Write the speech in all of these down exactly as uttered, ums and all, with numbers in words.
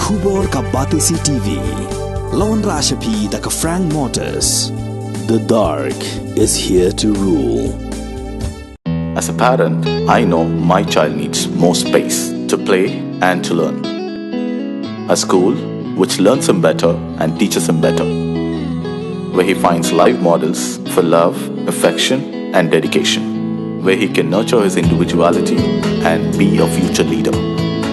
Khubor ka Batesi T V. Lawan Rashapi da ka Frank Motors. The dark is here to rule. As a parent, I know my child needs more space to play and to learn. A school which learns him better and teaches him better, where he finds live models for love, affection, and dedication, where he can nurture his individuality and be a future leader.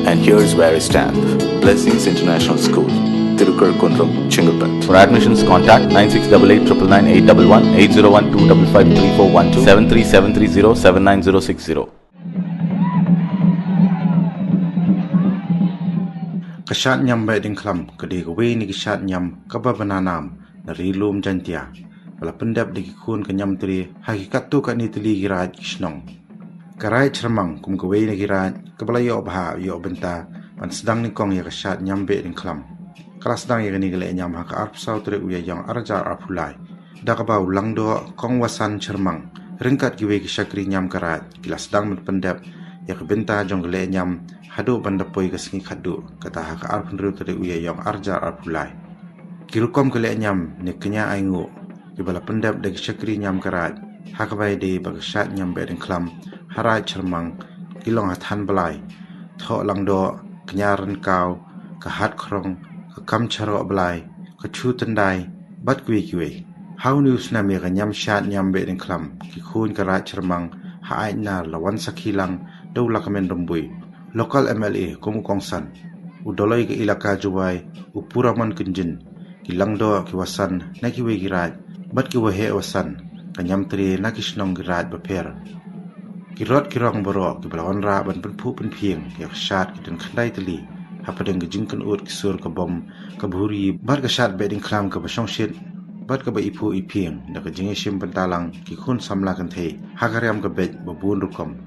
And here's where I stand. Blessings International School, Tirukar Kundrum, Chengalpet. For admissions, contact nine six double eight triple nine eight double one, eight zero one two double five three four one two, seven three seven three zero seven nine zero six zero. Ka shad niam Behdieñkhlam ka dei kawei na ki shad niam kaba bna nam na Ri Lum Jaintia, ba la pyndep da ki khun ka niam Tre ha ki katto katne tylli ki raid ki shnong. Ka raid Chyrmang kum kawei na ki raid kaba la ïoh bha ïoh bynta ban sdang nyngkong ïa ka shad niam Behdieñkhlam. Ka la sdang ïa kane ka leh niam ha ka arphew saw tarik u Ïaïong arhajar arphew lai, da kaba u Langdoh Kong Wasan Chyrmang ryngkat kiwei ki shakri niam ka raid ki la sdang ban pyndep ïa ka bynta jong ka leh niam haduh ban da poi ka sngi khatduh, kata ha ka arphew hynriew tarik u Ïaïong arhajar arphew lai. Ki rukom ka leh niam ne kñia ainguh kiba la pyndep da ki shakri niam ka raid ha kaba ïadei bad ka shad niam Behdieñkhlam ha raid Chyrmang ki long ha Than Blai, Thoh Langdoh, Kñia Rynkaw, ka Hat Khrong, ka Kam Charoh Blai, ka Chu Tyndai bad kiwei kiwei. Ha une u snem ïa ka niam shad niam Behdieñkhlam, ki khun ka raid Chyrmang ha Aitnar la wan sakhi lang da u Lahkmen Rymbui, local M L A kum u kongsan, u Doloi ka Elaka Jowai u Puramon Kynjin, ki Langdoh, ki Wasan na kiwei ki raid bad ki Waheh Wasan ka niam Tre na ki shnong ki raid bapher. Ki rot ki rong baroh kiba la wanrah ban pynphuh pynphieng ïa ka shad ki don khyndai tylli hapdeng ka jingkynnoh ki sur ka bom, ka bhuri bad ka shad Behdieñkhlam kaba shongshit bad kaba iphuh iphieng da ka jingïashim bynta lang ki khun samla kynthei ha ka riam ka beit ba bun rukom.